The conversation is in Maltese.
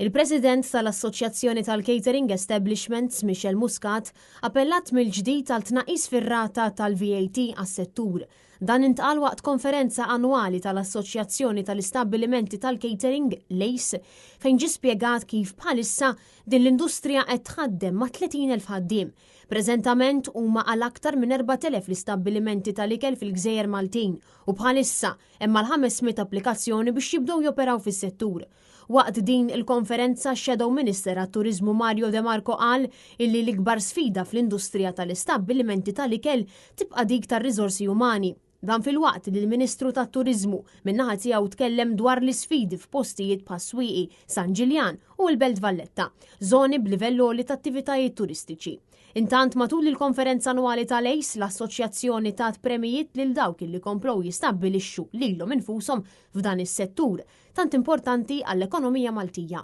Il-President tal-Assoċjazzjoni tal-Catering Establishments, Michelle Muscat, appellat mill-ġdid għal tnaqqis fir-rata tal-VAT għas-settur. Dan intqal waqt konferenza annwali tal-Assoċjazzjoni tal-Istabbilimenti tal-Catering, l-ACE, fejn ġie spjegat kif bħalissa din l-industrija qed tħaddem ma' 30,000 ħaddiem. Preżentament huma għal aktar minn 4,000 l-istabbilimenti tal-ikel fil-Gżejjer Maltin u bħalissa hemm mal-500 applikazzjoni biex jibdew joperaw fis-settur. Waqt din il-konferenza x-Shadow Minister għat-Turiżmu Mario De Marco qal illi l-ikbar sfida fl-industrija tal-istabbilimenti tal-ikel tibqa' dik tar-riżorsi umani. Dan filwaqt li l-Ministru tat-Turiżmu min-naħa tiegħu tkellem dwar l-isfidi f'postijiet bħas-Swieqi, San Ġiljan u l-Belt Valletta, żoni b'livell għoli ta' attivitajiet turistiċi. Intant matul il-konferenza annwali tal-ACE, l-assoċjazzjoni tat premijiet lil dawk illi komplow jistabbilixxu lilhom infushom f'dan is-settur tant importanti għall-ekonomija Maltija.